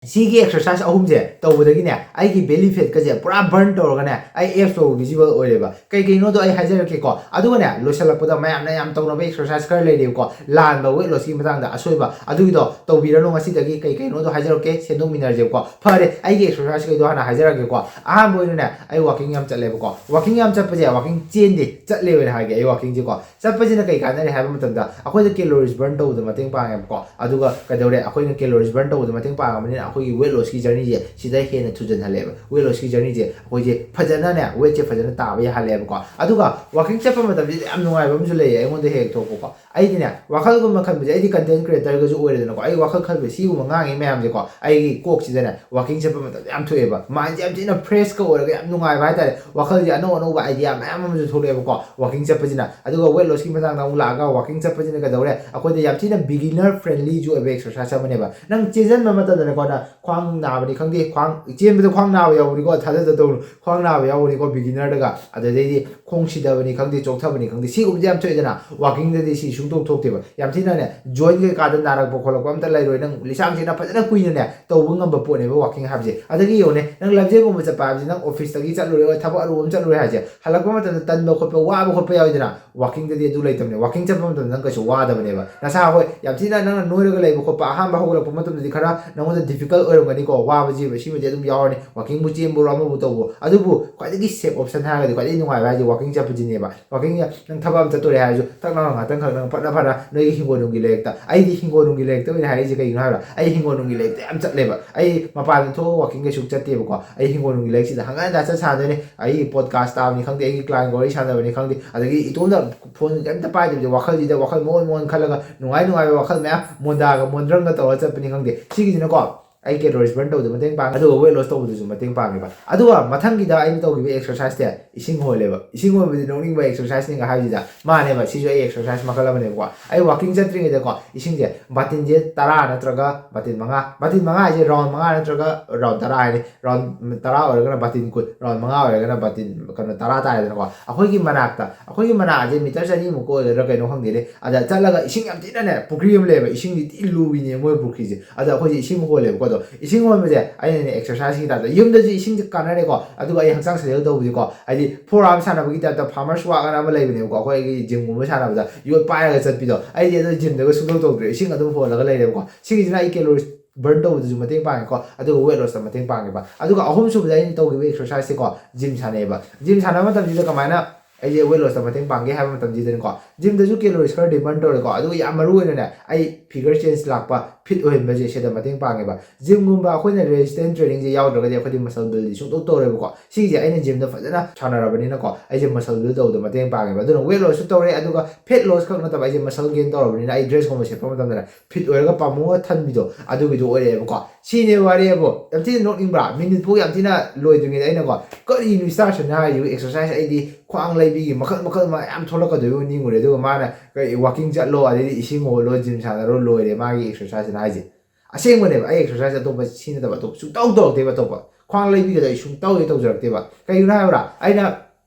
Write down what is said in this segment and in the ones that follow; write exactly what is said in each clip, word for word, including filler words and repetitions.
ꯁꯤꯒꯤ ꯑꯦꯛꯁꯔꯁꯥꯏꯁ ꯑꯍꯨꯝꯁꯦ ꯇꯧꯕꯗꯒꯤꯅꯦ, ꯑꯩꯒꯤ ꯕꯦꯂꯤ ꯐꯦꯠꯀꯁꯦ ꯄꯨꯔꯥ ꯕꯔꯟ ꯇꯧꯔꯒꯅꯦ, ꯑꯩ ꯑꯦꯞꯁ ꯐꯥꯎꯕ ꯚꯤꯖꯤꯕꯜ ꯑꯣꯏꯔꯦꯕ꯫ ꯀꯩ ꯀꯩꯅꯣꯗꯣ ꯑꯩ ꯍꯥꯏꯖꯔꯛꯀꯦꯀꯣ꯫ ꯑꯗꯨꯒꯅꯦ, ꯂꯣꯏꯁꯤꯜꯂꯛꯄꯗ ꯃꯌꯥꯝꯅ ꯌꯥꯝ ꯇꯧꯅꯕ ꯑꯦꯛꯁꯔꯁꯥꯏꯁ ꯈꯔ ꯂꯩꯔꯦꯕꯀꯣ, ꯂꯥꯟꯕ ꯋꯦꯠ ꯂꯣꯁꯀꯤ ꯃꯇꯥꯡꯗ ꯑꯁꯣꯏꯕ, ꯑꯗꯨꯒꯤꯗꯣ ꯇꯧꯕꯤꯔꯅꯨ꯫ ꯉꯁꯤꯗꯒꯤ ꯀꯩ ꯀꯩꯅꯣꯗꯣ ꯍꯥꯏꯖꯔꯛꯀꯦ, ꯁꯦꯝꯗꯣꯛꯃꯤꯟꯅꯔꯁꯦꯕꯀꯣ꯫ ꯐꯔꯦ, ꯑꯩꯒꯤ ꯑꯦꯛꯁꯔꯁꯥꯏꯁ ꯀꯩꯗꯣ ꯍꯥꯟꯅ ꯍꯥꯏꯖꯔꯛꯑꯒꯦꯀꯣ꯫ ꯑꯍꯥꯟꯕ ꯑꯣꯏꯅꯅꯦ, ꯑꯩ ꯋꯥꯀꯤꯡ ꯌꯥꯝ ꯆꯠꯂꯦꯕꯀꯣ꯫ ꯋꯥꯀꯤꯡ ꯌꯥꯝ ꯆꯠꯄꯁꯦ, ꯋꯥꯀꯤꯡ ꯆꯦꯟꯗꯦ, ꯆꯠꯂꯦ ꯑꯣꯏꯅ ꯍꯥꯏꯒꯦ꯫ ꯑꯩ ꯋꯥꯀꯤꯡꯁꯦꯀꯣ, ꯆꯠꯄꯁꯤꯅ ꯀꯩ ꯀꯥꯟꯅꯔꯤ ꯍꯥꯏꯕ ꯃꯇꯝꯗ, ꯑꯩꯈꯣꯏꯗ ꯀꯦꯂꯣꯔꯤꯁ ꯕꯔꯟ ꯇꯧꯕꯗ ꯃꯇꯦꯡ ꯄꯥꯡꯉꯦꯕꯀꯣ꯫ ꯑꯗꯨꯒ ꯀꯩꯗꯧꯔꯦ, ꯑꯩꯈꯣꯏꯅ ꯀꯦꯂꯣꯔꯤꯁ ꯕꯔꯟ ꯇꯧꯕꯗ ꯃꯇꯦꯡ ꯄꯥꯡꯉꯕꯅꯤꯅ, ꯑꯩꯈꯣꯏꯒꯤ ꯋꯦꯠ ꯂꯣꯁꯀꯤ ꯖꯔꯅꯤꯁꯦ ꯁꯤꯗ ꯍꯦꯟꯅ ꯊꯨꯖꯟꯍꯜꯂꯦꯕ꯫ ꯋꯦꯠ ꯂꯣꯁꯀꯤ ꯖꯔꯅꯤꯁꯦ ꯑꯩꯈꯣꯏꯁꯦ ꯐꯖꯅꯅꯦ, ꯋꯦꯠꯁꯦ ꯐꯖꯅ ꯇꯥꯕ ꯌꯥꯍꯜꯂꯦꯕꯀꯣ꯫ ꯑꯗꯨꯒ ꯋꯥꯀꯤꯡ ꯆꯠꯄ ꯃꯇꯝꯁꯤꯗ ꯌꯥꯝ ꯅꯨꯡꯉꯥꯏꯕ ꯑꯃꯁꯨ ꯂꯩꯌꯦ ꯑꯩꯉꯣꯟꯗ ꯍꯦꯛ ꯍꯦꯛ ꯊꯣꯛꯄꯀꯣ꯫ ꯑꯩꯗꯤꯅꯦ, ꯋꯥꯈꯜꯒꯨꯝꯕ ꯈꯟꯕꯁꯦ, ꯑꯩꯗꯤ ꯀꯟꯇꯦꯟ ꯀ꯭ꯔꯤꯌꯦꯇꯔꯒꯁꯨ ꯑꯣꯏꯔꯦꯗꯅꯀꯣ꯫ ꯑꯩ ꯋꯥꯈꯜ ꯈꯟꯕꯁꯦ, ꯁꯤꯒꯨꯝꯕ ꯉꯥꯡꯉꯤ ꯃꯌꯥꯝꯁꯦꯀꯣ, ꯑꯩꯒꯤ ꯀꯣꯛꯁꯤꯗꯅꯦ ꯋꯥꯀꯤꯡ ꯆꯠꯄ ꯃꯇꯝꯗ ꯌꯥꯝ ꯊꯣꯛꯑꯦꯕ꯫ ꯃꯥꯏꯟꯁꯦ ꯌꯥꯝ ꯊꯤꯅ ꯐ꯭ꯔꯦꯁꯀ ꯑꯣꯏꯔꯒ ꯌꯥꯝ ꯅꯨꯡꯉꯥꯏꯕ ꯍꯥꯏꯇꯥꯔꯦ꯫ ꯋꯥꯈꯜꯁꯦ ꯑꯅꯧ ꯑꯅꯧꯕ ꯑꯥꯏꯗꯤꯌꯥ ꯃꯌꯥꯝ ꯑꯃꯁꯨ ꯊꯣꯛꯂꯛꯑꯦꯕꯀꯣ, ꯋꯥꯀꯤꯡ ꯆꯠꯄꯁꯤꯅ꯫ ꯑꯗꯨꯒ ꯋꯦꯠ ꯂꯣꯁꯀꯤ ꯃꯇꯥꯡꯗ ꯑꯃꯨꯛ ꯂꯥꯛꯑꯒ, ꯋꯥꯀꯤꯡ ꯆꯠꯄꯁꯤꯅ ꯀꯩꯗꯧꯔꯦ, ꯑꯩꯈꯣꯏꯗ ꯌꯥꯝ ꯊꯤꯅ ꯕꯤꯒꯤꯅꯔ ꯐ꯭ꯔꯦꯟꯂꯤꯁꯨ ꯑꯣꯏꯕ ꯑꯦꯛꯁꯔꯁꯥꯏꯁ ꯑꯃꯅꯦꯕ꯫ ꯅꯪ ꯆꯦꯟꯖꯟꯕ ꯃꯇꯝꯗꯅꯦꯀꯣ, ꯅꯪ ꯈ꯭ꯋꯥꯡ ꯅꯥꯕꯅꯤ ꯈꯪꯗꯦ, ꯈ꯭ꯋꯥꯡ ꯆꯦꯟꯕꯗ ꯈ꯭ꯋꯥꯡ ꯅꯥꯕ ꯌꯥꯎꯕꯅꯤꯀꯣ, ꯊꯥꯖꯗ ꯇꯧꯔꯨ, ꯈ꯭ꯋꯥꯡ ꯅꯥꯕ ꯌꯥꯎꯕꯅꯤꯀꯣ ꯕꯤꯒꯤꯅꯔꯗꯒ꯫ ꯑꯗꯨꯗꯩꯗꯤ ꯈꯣꯡ ꯁꯤꯗꯕꯅꯤ ꯈꯪꯗꯦ, ꯆꯣꯛꯊꯕꯅꯤ ꯈꯪꯗꯦ, ꯁꯤꯒꯨꯝꯕꯁꯦ ꯌꯥꯝ ꯊꯣꯛꯑꯦꯗꯅ꯫ ꯋꯥꯀꯤꯡꯗꯗꯤ ꯁꯤ ꯁꯨꯡꯊꯣꯛ ꯊꯣꯛꯇꯦꯕ꯫ ꯌꯥꯝ ꯊꯤꯅꯅꯦ, ꯖꯣꯏꯟ ꯀꯩꯀꯥꯗ ꯅꯥꯔꯛꯄ ꯈꯣꯠꯂꯛꯄ ꯑꯝꯇ ꯂꯩꯔꯣꯏ꯫ ꯅꯪ ꯂꯤꯁꯥꯡ ꯁꯤꯠꯅ ꯐꯖꯅ ꯀꯨꯏꯅꯅꯦ ꯇꯧꯕ ꯉꯝꯕ ꯄꯣꯠꯅꯦꯕ ꯋꯥꯀꯤꯡ ꯍꯥꯏꯕꯁꯦ꯫ ꯑꯗꯒꯤ ꯌꯦꯡꯉꯨꯅꯦ, ꯅꯪ ꯂꯝꯖꯦꯜꯒꯨꯝꯕ ꯆꯠꯄ ꯍꯥꯏꯕꯁꯤ, ꯅꯪ ꯑꯣꯐꯤꯁꯇꯒꯤ ꯆꯠꯂꯨꯔꯦ, ꯊꯕꯛ ꯑꯔꯨꯕ ꯑꯃ ꯆꯠꯂꯨꯔꯦ ꯍꯥꯏꯁꯦ, ꯍꯜꯂꯛꯄ ꯃꯇꯝꯗ ꯇꯟꯕ ꯈꯣꯠꯄ, ꯋꯥꯕ ꯈꯣꯠꯄ ꯌꯥꯎꯏꯗꯅ꯫ ꯋꯥꯀꯤꯡꯗꯗꯤ ꯑꯗꯨ ꯂꯩꯇꯕꯅꯦ꯫ ꯋꯥꯀꯤꯡ ꯆꯠꯄ ꯃꯇꯝꯗ ꯅꯪ ꯀꯩꯁꯨ ꯋꯥꯗꯕꯅꯦꯕ꯫ ꯅꯁꯥ, ꯍꯣꯏ, ꯌꯥꯝ ꯊꯤꯅ ꯅꯪꯅ ꯅꯣꯏꯔꯒ ꯂꯩꯕ ꯈꯣꯠꯄ, ꯑꯍꯥꯟꯕ ꯍꯧꯒꯠꯂꯛꯄ ꯃꯇꯝꯗꯗꯤ ꯈꯔ ꯅꯪꯉꯣꯟꯗ ꯗꯤꯐꯤꯀꯜꯠ ꯑꯣꯏꯔꯝꯒꯅꯤꯀꯣ, ꯋꯥꯕꯁꯤ, ꯁꯤꯃꯗꯤ ꯑꯗꯨꯝ ꯌꯥꯎꯔꯅꯤ꯫ ꯋꯥꯀꯤꯡꯕꯨ ꯆꯦꯟꯕꯔꯣ, ꯑꯃꯕꯨ ꯇꯧꯕ, ꯑꯗꯨꯕꯨ ꯈ꯭ꯋꯥꯏꯗꯒꯤ ꯁꯦꯐ ꯑꯣꯞꯁꯟ ꯍꯥꯏꯔꯒꯗꯤ, ꯈ꯭ꯋꯥꯏꯗꯒꯤ ꯅꯨꯡꯉꯥꯏꯕ ꯍꯥꯏꯁꯦ ꯋꯥꯀꯤꯡ ꯆꯠꯄꯁꯤꯅꯦꯕ꯫ ꯋꯥꯀꯤꯡ, ꯅꯪ ꯊꯕꯛ ꯑꯃ ꯆꯠꯇꯣꯔꯦ ꯍꯥꯏꯔꯁꯨ, ꯊꯛ ꯂꯥꯎꯅ ꯉꯥꯛꯇꯪꯈꯛ ꯅꯪ ꯐꯠꯅ ꯐꯅ ꯅꯣꯏꯒꯤ ꯍꯤꯡꯒꯣꯜꯅꯨꯡꯒꯤ ꯂꯩꯔꯛꯇ, ꯑꯩꯗꯤ ꯍꯤꯡꯒꯣꯜꯅꯨꯡꯒꯤ ꯂꯩꯔꯛꯇ ꯑꯣꯏꯅ ꯍꯥꯏꯔꯛꯏꯁꯦ ꯀꯩꯒꯤꯅꯣ ꯍꯥꯏꯕꯗ, ꯑꯩ ꯍꯤꯡꯒꯣꯜꯅꯨꯡꯒꯤ ꯂꯩꯔꯛꯇ ꯌꯥꯝ ꯆꯠꯂꯦꯕ꯫ ꯑꯩ ꯃꯄꯥꯟꯗ ꯊꯣꯛꯑꯒ ꯋꯥꯀꯤꯡ ꯀꯩꯁꯨ ꯆꯠꯇꯦꯕꯀꯣ꯫ ꯑꯩ ꯍꯤꯡꯒꯣꯜꯅꯨꯡꯒꯤ ꯂꯩꯔꯛꯁꯤꯗ ꯍꯪꯒꯠ ꯍꯟꯗ ꯆꯠ ꯁꯥꯟꯅꯗꯣꯏꯅꯦ꯫ ꯑꯩꯒꯤ ꯄꯣꯗꯀꯥꯁ ꯇꯥꯕꯅꯤ ꯈꯪꯗꯦ, ꯑꯩꯒꯤ ꯀ꯭ꯂꯥꯏꯟꯒ ꯋꯥꯔꯤ ꯁꯥꯟꯅꯕꯅꯤ ꯈꯪꯗꯦ, ꯑꯗꯒꯤ ꯏꯇꯣꯝꯇ ꯐꯣꯟ ꯀꯩꯝꯇ ꯄꯥꯏꯗꯕꯤꯗ ꯋꯥꯈꯜꯁꯤꯗ ꯋꯥꯈꯜ ꯃꯑꯣꯟ ꯃꯑꯣꯟ ꯈꯜꯂꯒ, ꯅꯨꯡꯉꯥꯏ ꯅꯨꯡꯉꯥꯏꯕ ꯋꯥꯈꯜ ꯃꯌꯥꯝ, ꯃꯣꯟꯗꯥꯒ ꯃꯣꯟꯗ꯭ꯔꯪꯒ ꯇꯧꯔꯒ ꯆꯠꯄꯅꯤ ꯈꯪꯗꯦ, ꯁꯤꯒꯤꯁꯤꯅꯀꯣ ꯑꯩ ꯀꯦꯂꯣꯔꯤꯁ ꯕꯔꯟ ꯇꯧꯕꯗ ꯃꯇꯦꯡ ꯄꯥꯡꯉꯦ, ꯑꯗꯨꯒ ꯋꯦꯠ ꯂꯣꯁ ꯇꯧꯕꯗꯁꯨ ꯃꯇꯦꯡ ꯄꯥꯡꯉꯦꯕ꯫ ꯑꯗꯨꯒ ꯃꯊꯪꯒꯤꯗ ꯑꯩꯅ ꯇꯧꯈꯤꯕ ꯑꯦꯛꯁꯔꯁꯥꯏꯁꯇꯦ, ꯏꯁꯤꯡ ꯍꯣꯜꯂꯦꯕ꯫ ꯏꯁꯤꯡ ꯍꯣꯟꯕꯗꯤ ꯅꯣꯛꯅꯤꯡꯕ ꯑꯦꯛꯁꯔꯁꯥꯏꯁꯅꯤꯒ ꯍꯥꯏꯕꯁꯤꯗ, ꯃꯥꯅꯦꯕ, ꯁꯤꯁꯨ ꯑꯩ ꯑꯦꯛꯁꯔꯁꯥꯏꯁ ꯃꯈꯜ ꯑꯃꯅꯦꯕꯀꯣ꯫ ꯑꯩ ꯋꯥꯀꯤꯡ ꯆꯠꯇ꯭ꯔꯤꯉꯩꯗꯀꯣ, ꯏꯁꯤꯡꯁꯦ ꯕꯥꯇꯤꯟꯁꯦ ꯇꯔꯥ ꯅꯠꯇ꯭ꯔꯒ ꯕꯥꯇꯤꯟ ꯃꯉꯥ, ꯕꯥꯇꯤꯟ ꯃꯉꯥ ꯍꯥꯏꯁꯦ ꯔꯥꯎꯟ ꯃꯉꯥ ꯅꯠꯇ꯭ꯔꯒ ꯔꯥꯎꯟ ꯇꯔꯥ ꯍꯥꯏꯅꯤ꯫ ꯔꯥꯎꯟ ꯇꯔꯥ ꯑꯣꯏꯔꯒꯅ ꯕꯥꯇꯤꯟ ꯀꯨꯟ, ꯔꯥꯎꯟ ꯃꯉꯥ ꯑꯣꯏꯔꯒꯅ ꯕꯥꯇꯤꯟ, ꯀꯩꯅꯣ, ꯇꯔꯥ ꯇꯥꯔꯦꯗꯅꯀꯣ꯫ ꯑꯩꯈꯣꯏꯒꯤ ꯃꯅꯥꯛꯇ, ꯑꯩꯈꯣꯏꯒꯤ ꯃꯅꯥꯛꯁꯦ ꯃꯤꯇꯔ ꯆꯅꯤꯃꯨꯛꯀ ꯑꯣꯏꯒꯗ꯭ꯔꯥ ꯀꯩꯅꯣ ꯈꯪꯗꯦꯅꯦ, ꯑꯗ ꯆꯠꯂꯒ ꯏꯁꯤꯡ ꯌꯥꯝ ꯊꯤꯅꯅꯦ, ꯄꯨꯈ꯭ꯔꯤ ꯑꯃ ꯂꯩꯌꯦꯕ, ꯏꯁꯤꯡꯗꯤ ꯊꯤ ꯂꯨꯕꯤꯅꯦ ꯃꯣꯏ ꯄꯨꯈ꯭ꯔꯤꯁꯦ꯫ ꯑꯗ ꯑꯩꯈꯣꯏꯁꯦ ꯏꯁꯤꯡ ꯍꯣꯜꯂꯦꯕꯀꯣ, ꯏꯁꯤꯡ ꯍꯣꯟꯕꯁꯦ ꯑꯩꯅꯅꯦ exerciseꯀꯤ typeꯇ, ꯌꯨꯝꯗꯁꯨ ꯏꯁꯤꯡꯁꯦ ꯀꯥꯟꯅꯔꯦꯀꯣ, ꯑꯗꯨꯒ ꯑꯩ ꯍꯛꯆꯥꯡ ꯁꯥꯖꯦꯜ ꯇꯧꯕꯁꯦꯀꯣ, ꯍꯥꯏꯗꯤ forearm ꯁꯥꯟꯅꯕꯒꯤ typeꯇ farmers walk ꯑꯅ ꯑꯃ ꯂꯩꯕꯅꯦꯕꯀꯣ, ꯑꯩꯈꯣꯏꯒꯤ gymꯒꯨꯝꯕ ꯁꯥꯟꯅꯕꯗ ꯌꯣꯠ ꯄꯥꯏꯔꯒ ꯆꯠꯄꯤꯗꯣ, ꯑꯩꯗꯤ ꯑꯗꯨ gymꯗꯒ ꯁꯨꯡꯇꯧ ꯇꯧꯗ꯭ꯔꯦ, ꯏꯁꯤꯡ ꯑꯗꯨꯝ ꯍꯣꯜꯂꯒ ꯂꯩꯔꯦꯕꯀꯣ꯫ ꯁꯤꯒꯤꯁꯤꯅ ꯑꯩ calories burn ꯇꯧꯕꯗꯁꯨ ꯃꯇꯦꯡ ꯄꯥꯡꯉꯦꯀꯣ, ꯑꯗꯨꯒ weight lossꯇ ꯃꯇꯦꯡ ꯄꯥꯡꯉꯦꯕ꯫ ꯑꯗꯨꯒ ꯑꯍꯨꯝꯁꯨꯕꯗ ꯑꯩꯅ ꯇꯧꯈꯤꯕ exerciseꯁꯦꯀꯣ, gym ꯁꯥꯟꯅꯩꯑꯕ꯫ Gym ꯁꯥꯟꯅꯕ ꯃꯇꯝꯁꯤꯗ ꯀꯃꯥꯏꯅ ꯑꯩꯁꯦ weight lossꯇ ꯃꯇꯦꯡ ꯄꯥꯡꯒꯦ ꯍꯥꯏꯕ ꯃꯇꯝꯁꯤꯗꯅꯤꯀꯣ, gymꯗꯁꯨ calories ꯈꯔꯗꯤ burn ꯇꯧꯔꯦꯀꯣ, ꯑꯗꯨꯒ ꯌꯥꯝ ꯃꯔꯨ ꯑꯣꯏꯅꯅꯦ ꯑꯩ figure change ꯂꯥꯛꯄ, fit ꯑꯣꯏꯍꯟꯕꯁꯦ ꯁꯤꯗ ꯃꯇꯦꯡ ꯄꯥꯡꯉꯦꯕ꯫ Gymꯒꯨꯝꯕ ꯑꯩꯈꯣꯏꯅ resistance trainingꯁꯦ ꯌꯥꯎꯗ꯭ꯔꯒꯗꯤ ꯑꯩꯈꯣꯏꯗꯤ muscle buildꯗꯤ ꯁꯨꯡꯇꯧ ꯇꯧꯔꯣꯏꯕꯀꯣ꯫ ꯁꯤꯒꯤꯁꯦ ꯑꯩꯅ gymꯗ ꯐꯖꯅ ꯁꯥꯟꯅꯔꯕꯅꯤꯅꯀꯣ, ꯑꯩꯁꯦ muscle build ꯇꯧꯕꯗ ꯃꯇꯦꯡ ꯄꯥꯡꯉꯦꯕ꯫ ꯑꯗꯨꯅ weight lossꯁꯨ ꯇꯧꯔꯦ, ꯑꯗꯨꯒ fat loss ꯈꯛ ꯅꯠꯇꯕ ꯑꯩꯁꯦ muscle gain ꯇꯧꯔꯕꯅꯤꯅ ꯑꯩ dressꯀꯨꯝꯕ ꯁꯦꯠꯄ ꯃꯇꯝꯗꯅꯦ fit ꯑꯣꯏꯔꯒ ꯄꯥꯝꯃꯨꯒ ꯊꯟꯕꯤꯗꯣ ꯑꯗꯨꯒꯤꯗꯣ ꯑꯣꯏꯔꯛꯑꯦꯕꯀꯣ꯫ ꯁꯤꯅꯦ ꯋꯥꯔꯤ ꯍꯥꯏꯕꯨ꯫ ꯌꯥꯝ ꯊꯤꯅ ꯅꯣꯛꯅꯤꯡꯕ꯭ꯔꯥ? Minuteꯐꯥꯎ ꯌꯥꯝ ꯊꯤꯅ ꯂꯣꯏꯗ꯭ꯔꯤꯉꯩꯗ ꯑꯩꯅꯀꯣ, "ꯀꯔꯤꯅꯣ ꯁ꯭ꯇꯥꯔꯁꯟꯅ ꯍꯥꯏꯔꯤꯕ exercise? ꯑꯩꯗꯤ ꯈ꯭ꯋꯥꯡ ꯂꯩꯕꯤꯒꯤ ꯃꯈꯜ ꯃꯈꯜ ꯃꯌꯥꯝ ꯊꯣꯛꯂꯛꯀꯗꯣꯏꯕꯨ ꯅꯤꯡꯉꯨꯔꯦ, ꯑꯗꯨꯒ ꯃꯥꯅ ꯀꯔꯤ walking ꯆꯠꯂꯣ, ꯑꯗꯩꯗꯤ ꯏꯁꯤꯡ ꯍꯣꯜꯂꯣ, gym ꯁꯥꯟꯅꯔꯣ, ꯂꯣꯏꯔꯦ ꯃꯥꯒꯤ exerciseꯅ ꯍꯥꯏꯁꯦ"꯫ ꯑꯁꯦꯡꯕꯅꯦꯕ, ꯑꯩ exercise ꯑꯇꯣꯞꯄ ꯁꯤ ꯅꯠꯇꯕ ꯑꯇꯣꯞꯄ ꯁꯨꯡꯇꯧ ꯇꯧꯔꯛꯇꯦꯕ꯫ ꯑꯇꯣꯞꯄ ꯈ꯭ꯋꯥꯡ ꯂꯩꯕꯤꯒꯗꯣ ꯑꯩ ꯁꯨꯡꯇꯧ ꯍꯦꯛ ꯇꯧꯖꯔꯛꯇꯦꯕ꯫ ꯀꯩꯒꯤꯅꯣ ꯍꯥꯏꯕ꯭ꯔꯥ? ꯑꯩꯅ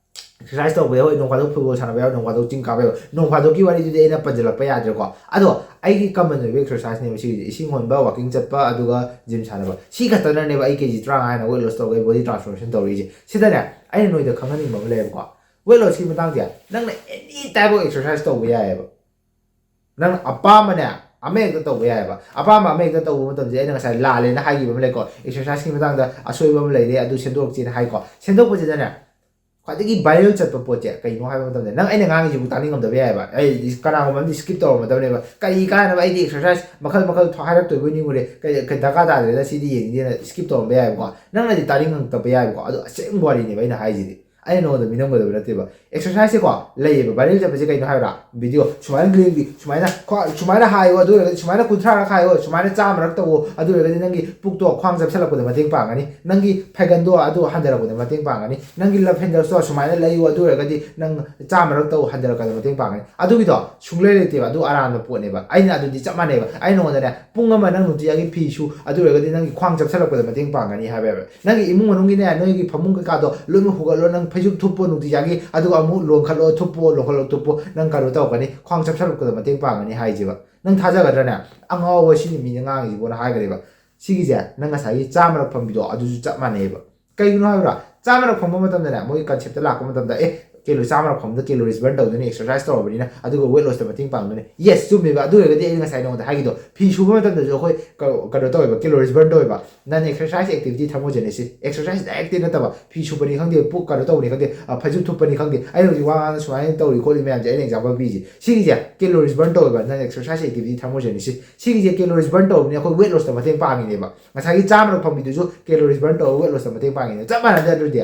exercise ꯇꯧꯕ ꯌꯥꯎꯋꯤ, ꯅꯣꯡ ꯐꯥꯗꯣꯛ football ꯁꯥꯟꯅꯕ ꯌꯥꯎꯋꯤ, ꯅꯣꯡ ꯐꯥꯗꯣꯛ ꯆꯤꯡ ꯀꯥꯕ ꯌꯥꯎꯋꯤ, ꯅꯣꯡ ꯐꯥꯗꯣꯛꯀꯤ ꯋꯥꯔꯤꯗꯨꯗꯤ ꯑꯩꯅ ꯄꯟꯁꯤꯜꯂꯛꯄ ꯌꯥꯗ꯭ꯔꯦꯀꯣ꯫ ꯑꯗꯣ ꯑꯩꯒꯤ common ꯑꯣꯏꯕ exerciseꯅꯦꯕ ꯁꯤꯒꯤꯁꯦ: ꯏꯁꯤꯡ ꯍꯣꯟꯕ, walking ꯆꯠꯄ, ꯑꯗꯨꯒ gym ꯁꯥꯟꯅꯕ꯫ ꯁꯤ ꯈꯛꯇꯅꯅꯦꯕ ꯑꯩ ꯀꯦ ꯖꯤ ꯇꯔꯥꯃꯉꯥ ꯍꯦꯟꯅ weight loss ꯇꯧꯔꯒ body transformation ꯇꯧꯔꯛꯏꯁꯦ꯫ ꯁꯤꯗꯅꯦ ꯑꯩꯅ ꯅꯣꯏꯗ ꯈꯪꯍꯟꯅꯤꯡꯕ ꯑꯃ ꯂꯩꯌꯦꯕꯀꯣ, weight lossꯀꯤ ꯃꯇꯥꯡꯁꯦ ꯅꯪꯅ any type of exercise ꯇꯧꯕ ꯌꯥꯏꯑꯕ꯫ ꯅꯪꯅ ꯑꯄꯥꯝꯕꯅꯦ ꯑꯃ ꯍꯦꯛꯇ ꯇꯧꯕ ꯌꯥꯏꯑꯕ꯫ ꯑꯄꯥꯝꯕ ꯑꯃ ꯍꯦꯛꯇ ꯇꯧꯕ ꯃꯇꯝꯁꯦ ꯑꯩꯅ ꯉꯁꯥꯏ ꯂꯥꯜꯂꯦꯅ ꯍꯥꯏꯈꯤꯕ ꯑꯃ ꯂꯩꯀꯣ, exerciseꯀꯤ ꯃꯇꯥꯡꯗ ꯑꯁꯣꯏꯕ ꯑꯃ ꯂꯩꯔꯦ, ꯑꯗꯨ ꯁꯦꯝꯗꯣꯔꯛꯁꯦꯅ ꯍꯥꯏꯀꯣ꯫ ꯁꯦꯝꯗꯣꯛꯄꯁꯤꯗꯅꯦ ꯈ꯭ꯋꯥꯏꯗꯒꯤ viral ꯆꯠꯄ ꯄꯣꯠꯁꯦ ꯀꯩꯅꯣ ꯍꯥꯏꯕ ꯃꯇꯝꯗ, ꯅꯪ ꯑꯩꯅ ꯉꯥꯡꯉꯤꯁꯤꯕꯨ ꯇꯥꯅꯤꯡꯉꯝꯗꯕ ꯌꯥꯏꯑꯕ꯫ ꯑꯩ ꯀꯅꯥꯒꯨꯝꯕ ꯑꯃꯗꯤ skip ꯇꯧꯔꯝꯃꯗꯕꯅꯦꯕ, "ꯀꯔꯤ ꯀꯥꯟꯅꯕ, ꯑꯩꯗꯤ exercise ꯃꯈꯜ ꯃꯈꯜ ꯊ-, ꯍꯥꯏꯔꯛꯇꯣꯏꯕꯣꯏ ꯅꯤꯡꯉꯨꯔꯦ, ꯀꯩ, ꯀꯩ ꯗꯔꯀꯥꯔ ꯇꯥꯗ꯭ꯔꯦꯗ ꯁꯤꯗꯤ ꯌꯦꯡꯅꯤꯡꯗꯦꯅ" skip ꯇꯧꯔꯝꯕ ꯌꯥꯏꯑꯕꯀꯣ꯫ ꯅꯪꯅꯗꯤ ꯇꯥꯅꯤꯡꯉꯛꯇꯕ ꯌꯥꯏꯑꯕꯀꯣ꯫ ꯑꯗꯣ ꯑꯁꯦꯡꯕ ꯋꯥꯔꯤꯅꯦꯕ ꯑꯩꯅ ꯍꯥꯏꯁꯤꯗꯤ, ꯑꯩꯅ ꯅꯉꯣꯟꯗ ꯃꯤꯅꯝꯒꯗꯕ ꯅꯠꯇꯦꯕ꯫ Exerciseꯁꯦꯀꯣ ꯂꯩꯌꯦꯕ, viral ꯆꯠꯄꯁꯦ ꯀꯩꯅꯣ ꯍꯥꯏꯕ꯭ꯔꯥ? Video ꯁꯨꯃꯥꯏꯅ ꯂꯦꯡꯕꯤ, ꯁꯨꯃꯥꯏꯅ ꯈ꯭ꯋꯥ-, ꯁꯨꯃꯥꯏꯅ ꯍꯥꯏꯌꯣ, ꯑꯗꯨ ꯑꯣꯏꯔꯒꯗꯤ ꯁꯨꯃꯥꯏꯅ ꯀꯨꯟꯊ꯭ꯔꯥꯔꯛ ꯍꯥꯏꯌꯣ, ꯁꯨꯃꯥꯏꯅ ꯆꯥꯝꯃꯔꯛ ꯇꯧꯋꯣ, ꯑꯗꯨ ꯑꯣꯏꯔꯒꯗꯤ ꯅꯪꯒꯤ ꯄꯨꯛꯇꯣ ꯈ꯭ꯋꯥꯡ ꯆꯞꯁꯤꯜꯂꯛꯄꯗ ꯃꯇꯦꯡ ꯄꯥꯡꯒꯅꯤ, ꯅꯪꯒꯤ ꯐꯩꯒꯟꯗꯣ ꯑꯗꯨ ꯍꯟꯊꯔꯛꯄꯗ ꯃꯇꯦꯡ ꯄꯥꯡꯒꯅꯤ, ꯅꯪꯒꯤ love handlesꯇꯣ ꯁꯨꯃꯥꯏꯅ ꯂꯩꯌꯨ, ꯑꯗꯨ ꯑꯣꯏꯔꯒꯗꯤ ꯅꯪ ꯆꯥꯝꯃꯔꯛ ꯇꯧ, ꯍꯟꯊꯔꯛꯄꯗ ꯃꯇꯦꯡ ꯄꯥꯡꯒꯅꯤ꯫ ꯑꯗꯨꯒꯤꯗꯣ ꯁꯨꯡꯂꯩ ꯂꯩꯇꯦꯕ, ꯑꯗꯨ ꯑꯔꯥꯟꯕ ꯄꯣꯠꯅꯦꯕ꯫ ꯑꯩꯅ ꯑꯗꯨꯗꯤ ꯆꯞ ꯃꯥꯟꯅꯩꯕ, ꯑꯩ ꯅꯉꯣꯟꯗꯅꯦ ꯄꯨꯡ ꯑꯃ ꯅꯪ ꯅꯨꯡꯇꯤꯖꯥꯒꯤ ꯐꯤ ꯁꯨ, ꯑꯗꯨ ꯑꯣꯏꯔꯒꯗꯤ ꯅꯪꯒꯤ ꯈ꯭ꯋꯥꯡ ꯆꯞꯁꯤꯜꯂꯛꯄꯗ ꯃꯇꯦꯡ ꯄꯥꯡꯒꯅꯤ ꯍꯥꯏꯕ ꯌꯥꯏꯕ꯫ ꯅꯪꯒꯤ ꯏꯃꯨꯡ ꯃꯅꯨꯡꯒꯤꯅꯦ, ꯅꯣꯏꯒꯤ ꯐꯃꯨꯡ ꯀꯩꯀꯥꯗꯣ ꯂꯣꯏꯅꯃꯛ ꯍꯨꯒꯠꯂꯣ, ꯅꯪ ꯐꯩꯖꯨꯞ ꯊꯨꯞꯄꯣ ꯅꯨꯡꯇꯤꯖꯥꯒꯤ, ꯑꯗꯨꯒ ꯑꯃꯨꯛ ꯂꯣꯟꯈꯠꯂꯣ, ꯊꯨꯞꯄꯣ, ꯂꯣꯟꯈꯠꯂꯣ, ꯊꯨꯞꯄꯣ, ꯅꯪ ꯀꯩꯅꯣ ꯇꯧꯔꯛꯀꯅꯤ, ꯈ꯭ꯋꯥꯡ ꯆꯞꯁꯤꯜꯂꯛꯄꯗ ꯃꯇꯦꯡ ꯄꯥꯡꯒꯅꯤ ꯍꯥꯏꯁꯦꯕ꯫ ꯅꯪ ꯊꯥꯖꯒꯗ꯭ꯔꯅꯦ? "ꯑꯉꯥꯎꯕ ꯁꯤꯅꯤ ꯃꯤꯅ ꯉꯥꯡꯉꯤꯁꯤꯕꯣꯅ" ꯍꯥꯏꯒꯅꯦꯕ꯫ ꯁꯤꯒꯤꯁꯦ ꯅꯪ ꯉꯁꯥꯏꯒꯤ ꯆꯥꯝꯃꯔꯛ ꯐꯝꯕꯤꯗꯣ ꯑꯗꯨꯁꯨ ꯆꯞ ꯃꯥꯟꯅꯩꯕ꯫ ꯀꯩꯒꯤꯅꯣ ꯍꯥꯏꯕ꯭ꯔꯥ? ꯆꯥꯝꯃꯔꯛ ꯐꯝꯕ ꯃꯇꯝꯗꯅꯦ, ꯃꯣꯏ ꯀꯟꯁꯦꯞꯇ ꯂꯥꯛꯄ ꯃꯇꯝꯗ, ꯑꯦ, ꯀꯦꯂꯣꯔꯤ ꯆꯥꯝꯃꯔꯛ ꯐꯝꯕꯗ ꯀꯦꯂꯣꯔꯤꯁ ꯕꯔꯟ ꯇꯧꯗꯣꯏꯅꯤ, ꯑꯦꯛꯁꯔꯁꯥꯏꯁ ꯇꯧꯔꯕꯅꯤꯅ, ꯑꯗꯨꯒ ꯋꯦꯠ ꯂꯣꯁꯇ ꯃꯇꯦꯡ ꯄꯥꯡꯗꯣꯏꯅꯤ꯫ ꯌꯦꯁ, ꯆꯨꯝꯃꯦꯕ꯫ ꯑꯗꯨ ꯑꯣꯏꯔꯒꯗꯤ ꯑꯩꯅ ꯉꯁꯥꯏ ꯅꯉꯣꯟꯗ ꯍꯥꯏꯒꯤꯗꯣ, ꯐꯤ ꯁꯨꯕ ꯃꯇꯝꯗꯁꯨ ꯑꯩꯈꯣꯏ ꯀ-, ꯀꯩꯅꯣ ꯇꯧꯋꯦꯕ, ꯀꯦꯂꯣꯔꯤꯁ ꯕꯔꯟ ꯇꯧꯋꯦꯕ꯫ ꯅꯟ ꯑꯦꯛꯁꯔꯁꯥꯏꯁ ꯑꯦꯛꯇꯤꯚꯤꯇꯤ ꯊꯔꯃꯣꯖꯦꯅꯤꯁꯤꯁ, ꯑꯦꯛꯁꯔꯁꯥꯏꯁ ꯗꯥꯏꯔꯦꯛꯇꯤ ꯅꯠꯇꯕ, ꯐꯤ ꯁꯨꯕꯅꯤ ꯈꯪꯗꯦ, ꯄꯨꯛ ꯀꯩꯅꯣ ꯇꯧꯕꯅꯤ ꯈꯪꯗꯦ, ꯑ, ꯐꯩꯖꯨꯞ ꯊꯨꯞꯄꯅꯤ ꯈꯪꯗꯦ, ꯑꯩꯅ ꯍꯧꯖꯤꯛ ꯋꯥ ꯉꯥꯡꯅ ꯁꯨꯃꯥꯏꯅ ꯇꯧꯔꯤ ꯈꯣꯠꯂꯤ ꯃꯌꯥꯝꯁꯦ ꯑꯩꯅ ꯑꯦꯛꯖꯥꯝꯄꯜ ꯄꯤꯔꯤꯁꯦ, ꯁꯤꯒꯤꯁꯦ ꯀꯦꯂꯣꯔꯤꯁ ꯕꯔꯟ ꯇꯧꯋꯦꯕ, ꯅꯟ ꯑꯦꯛꯁꯔꯁꯥꯏꯁ ꯑꯦꯛꯇꯤꯚꯤꯇꯤ ꯊꯔꯃꯣꯖꯦꯅꯤꯁꯤꯁ꯫ ꯁꯤꯒꯤꯁꯦ ꯀꯦꯂꯣꯔꯤꯁ ꯕꯔꯟ ꯇꯧꯕꯅꯤ, ꯑꯩꯈꯣꯏ ꯋꯦꯠ ꯂꯣꯁꯇ ꯃꯇꯦꯡ ꯄꯥꯡꯉꯤꯅꯦꯕ꯫ ꯉꯁꯥꯏꯒꯤ ꯆꯥꯝꯃꯔꯛ ꯐꯝꯕꯤꯗꯨꯁꯨ ꯀꯦꯂꯣꯔꯤꯁ ꯕꯔꯟ ꯇꯧꯔꯒ ꯋꯦꯠ ꯂꯣꯁꯇ ꯃꯇꯦꯡ ꯄꯥꯡꯉꯤꯅꯦꯕ꯫ ꯆꯞ ꯃꯥꯟꯅꯗꯦ ꯑꯗꯨꯗꯤ?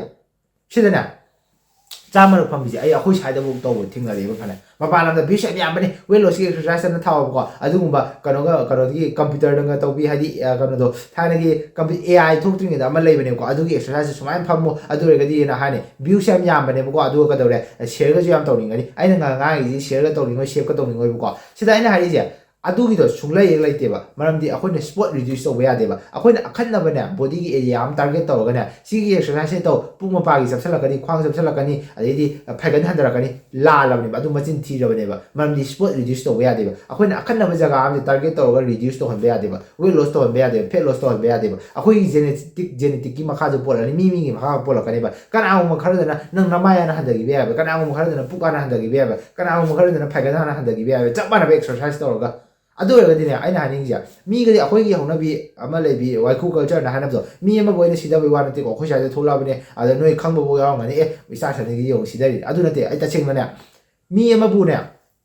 ꯁꯤꯗꯅꯦ, ꯆꯥꯝꯃꯔꯛ ꯐꯝꯕꯤꯁꯦ ꯑꯩ ꯑꯩꯈꯣꯏ ꯁ꯭ꯋꯥꯏꯗꯐꯥꯎ ꯇꯧꯕ ꯊꯦꯡꯅꯔꯦꯕ ꯐꯅꯌꯥꯝ꯫ ꯃꯄꯥꯟ ꯂꯝꯗ ꯚ꯭ꯌꯨꯁ ꯌꯥꯝ ꯌꯥꯝꯕꯅꯤ, ꯋꯦꯠ ꯂꯣꯁꯀꯤ ꯑꯦꯛꯁꯔꯁꯥꯏꯁ ꯑꯅ ꯊꯥꯎꯕꯀꯣ, ꯑꯗꯨꯒꯨꯝꯕ ꯀꯩꯅꯣꯒ, ꯀꯩꯅꯣꯗꯒꯤ ꯀꯝꯄ꯭ꯌꯨꯇꯔꯗꯒ ꯇꯧꯕꯤ, ꯍꯥꯏꯗꯤ, ꯑ, ꯀꯩꯅꯣꯗꯣ, ꯊꯥꯏꯅꯒꯤ ꯀꯝꯄ꯭ꯌꯨ-, ꯑꯦ ꯑꯥꯏ ꯊꯣꯛꯇ꯭ꯔꯤꯉꯩꯗ ꯑꯃ ꯂꯩꯕꯅꯦꯕꯀꯣ, ꯑꯗꯨꯒꯤ ꯑꯦꯛꯁꯔꯁꯥꯏꯁꯁꯦ ꯁꯨꯃꯥꯏꯅ ꯐꯝꯃꯨ, ꯑꯗꯨ ꯑꯣꯏꯔꯒꯗꯤꯅ ꯍꯥꯏꯅꯤ꯫ ꯚ꯭ꯌꯨꯁꯦ ꯌꯥꯝ ꯌꯥꯝꯕꯅꯦꯕꯀꯣ, ꯑꯗꯨꯒ ꯀꯩꯗꯧꯔꯦ, ꯁꯤꯌꯔꯒꯁꯨ ꯌꯥꯝ ꯇꯧꯅꯤꯡꯒꯅꯤ꯫ ꯑꯩꯅ ꯉꯥꯡꯉꯤꯁꯤ ꯁꯤꯌꯔꯒ ꯇꯧꯅꯤꯡꯉꯣꯏ, ꯁꯦꯞꯀ ꯇꯧꯅꯤꯡꯉꯣꯏꯕꯀꯣ꯫ ꯁꯤꯗ ꯑꯩꯅ ꯍꯥꯏꯔꯤꯁꯦ, ꯑꯗꯨꯒꯤꯗꯣ ꯁꯨꯡꯂꯩ ꯍꯦꯛ ꯂꯩꯇꯦꯕ꯫ ꯃꯔꯝꯗꯤ ꯑꯩꯈꯣꯏꯅ ꯁ꯭ꯄꯣꯠ ꯔꯤꯗ꯭ꯌꯨꯁ ꯇꯧꯕ ꯌꯥꯗꯦꯕ꯫ ꯑꯩꯈꯣꯏꯅ ꯑꯈꯟꯅꯕꯅꯦ, ꯕꯣꯗꯤꯒꯤ ꯑꯦꯔꯤꯌꯥ ꯑꯃ ꯇꯥꯔꯒꯦꯠ ꯇꯧꯔꯒꯅꯦ, ꯁꯤꯒꯤ ꯑꯦꯛꯁꯔꯁꯥꯏꯁꯁꯦ ꯇꯧ, ꯄꯨꯛ ꯃꯄꯥꯒꯤ ꯆꯞꯁꯤꯜꯂꯛꯀꯅꯤ, ꯈ꯭ꯋꯥꯡ ꯆꯞꯁꯤꯜꯂꯛꯀꯅꯤ, ꯑꯗꯩꯗꯤ ꯐꯩꯒꯟ ꯍꯟꯊꯔꯛꯀꯅꯤ, ꯂꯥꯜꯂꯕꯅꯦꯕ꯫ ꯑꯗꯨ ꯃꯆꯤꯟ ꯊꯤꯔꯕꯅꯦꯕ꯫ ꯃꯔꯝꯗꯤ ꯁ꯭ꯄꯣꯠ ꯔꯤꯗ꯭ꯌꯨꯁ ꯇꯧꯕ ꯌꯥꯗꯦꯕ꯫ ꯑꯩꯈꯣꯏꯅ ꯑꯈꯟꯅꯕ ꯖꯒꯥ ꯑꯃꯁꯦ ꯇꯥꯔꯒꯦꯠ ꯇꯧꯔꯒ ꯔꯤꯗ꯭ꯌꯨꯁ ꯇꯧꯍꯟꯕ ꯌꯥꯗꯦꯕ꯫ ꯋꯦꯠ ꯂꯣꯁ ꯇꯧꯍꯟꯕ ꯌꯥꯗꯦꯕ, ꯐꯦꯠ ꯂꯣꯁ ꯇꯧꯍꯟꯕ ꯌꯥꯗꯦꯕ꯫ ꯑꯩꯈꯣꯏꯒꯤ ꯖꯦꯅꯦꯇꯤꯛ, ꯖꯦꯅꯦꯇꯤꯛꯀꯤ ꯃꯈꯥꯁꯨ ꯄꯣꯜꯂꯛꯀꯅꯤ, ꯃꯤ ꯃꯤꯒꯤ ꯃꯈꯥ ꯄꯣꯜꯂꯛꯀꯅꯦꯕ꯫ ꯀꯅꯥꯒꯨꯝꯕ ꯈꯔꯗꯅ ꯅꯪ ꯅꯃꯥꯏ ꯍꯥꯟꯅ ꯍꯟꯊꯈꯤꯕ ꯌꯥꯏꯕ, ꯀꯅꯥꯒꯨꯝꯕ ꯈꯔꯗꯅ ꯄꯨꯛ ꯍꯥꯟꯅ ꯍꯟꯊꯈꯤꯕ ꯌꯥꯏꯕ, ꯀꯅꯥꯒꯨꯝꯕ ꯈꯔꯗꯅ ꯐꯩꯒꯟ ꯍꯥꯟꯅ ꯍꯟꯊꯈꯤꯕ ꯌꯥꯏꯕ, ꯆꯞ ꯃꯥꯟꯅꯕ ꯑꯦꯛꯁꯔꯁꯥꯏꯁ ꯇꯧꯔꯒ꯫ ꯑꯗꯨ ꯑꯣꯏꯔꯒꯗꯤꯅꯦ, ꯑꯩꯅ ꯍꯥꯏꯅꯤꯡꯉꯤꯁꯦ, ꯃꯤꯒꯗꯤ ꯑꯩꯈꯣꯏꯒꯤ ꯍꯧꯅꯕꯤ ꯑꯃ ꯂꯩꯕꯤ, ꯋꯥꯏꯈꯨ ꯀꯜꯆꯔꯅ ꯍꯥꯏꯅꯕꯗꯣ, ꯃꯤ ꯑꯃꯕꯨ ꯑꯩꯅ ꯁꯤꯗꯕꯩ ꯋꯥ ꯅꯠꯇꯦꯀꯣ, ꯑꯩꯈꯣꯏ ꯁ꯭ꯋꯥꯏꯗ ꯊꯣꯛꯂꯛꯑꯕꯅꯦ, ꯑꯗ ꯅꯣꯏ ꯈꯪꯕꯕꯨ ꯌꯥꯎꯔꯝꯒꯅꯤ, "ꯑꯦ, ꯏꯁꯇꯥꯔ ꯁꯟꯅꯤꯒꯤ ꯌꯦꯡꯉꯨ ꯁꯤꯗꯔꯤ"꯫ ꯑꯗꯨ ꯅꯠꯇꯦ, ꯑꯩ ꯇꯁꯦꯡꯅꯅꯦ, ꯃꯤ ꯑꯃꯕꯨꯅꯦ,